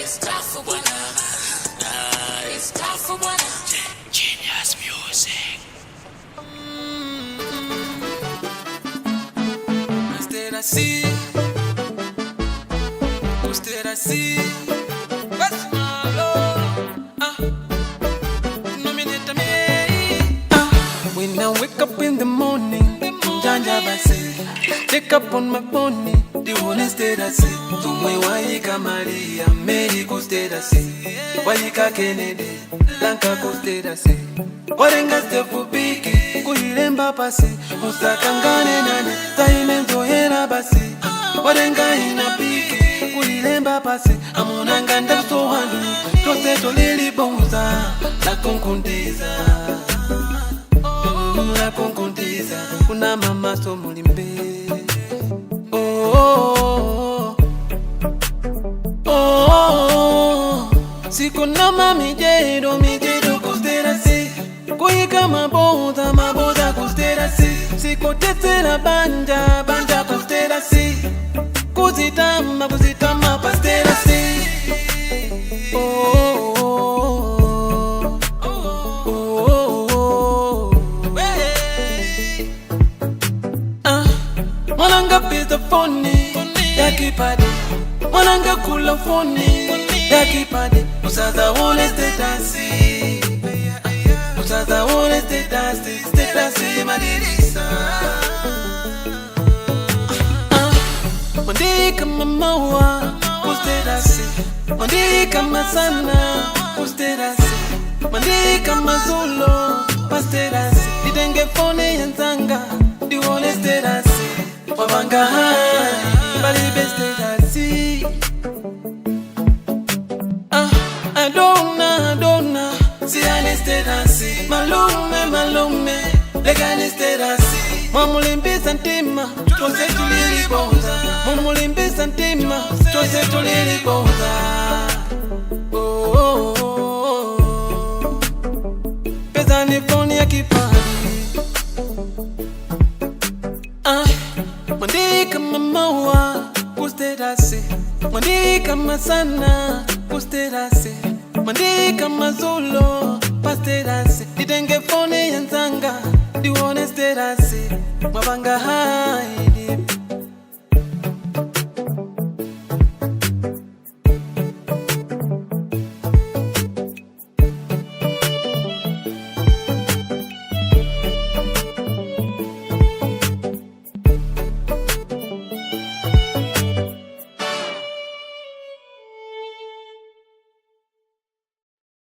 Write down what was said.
It's tough bwana. It's tough bwana. Genius Music. Usted así, usted así, pues malo. Ah, no me ah. When I wake up in the morning, njanja basi, check up on my pony, the one instead I see. Tumwe waika Maria, Mary usted así, waika Kennedy, Lanka usted así. Warenga stefu piki, kuilemba pasi, usakangane nane, taimenzohera basi. Warenga inapiki, kuilemba pasi, amunanga ndasohani, tose tolilibonza, la kunkundiza. La kunkundiza, kuna mama somulimbe. Oh, oh, oh, oh, oh. Sikunoma mijero mijero kusterasi kuyika maboza maboza kusterasi sikotetsera banja banja kusterasi kuzitama kuzitama pasterasi. Oh, oh, oh, oh, oh, oh. Hey. Ah, mwananga pesa foni yakipade mwananga kula foni yakipade usaza wole stetasi usaza wole stetasi stetasi madirisa. Ah, mandika mamawa usterasi mandika masana usterasi mandika mazulo pasterasi nditenge foni yanzanga ndiwole sterasi wavanga hai balibe sterasi. Ah, adona adona siyane sterasi malume malume lekani sterasi mwamulimbisa ntima chose tulilibonza mwamulimbisa ntima chose tulilibonza. Oh, oh, oh, oh. Pesa ni foni ya kipadi. Ah, mandika mamawa kusterasi mandika masana kusterasi mandika mazulo pasterasi nditenge foni yanzanga ndiwone sterasi mwavanga hai.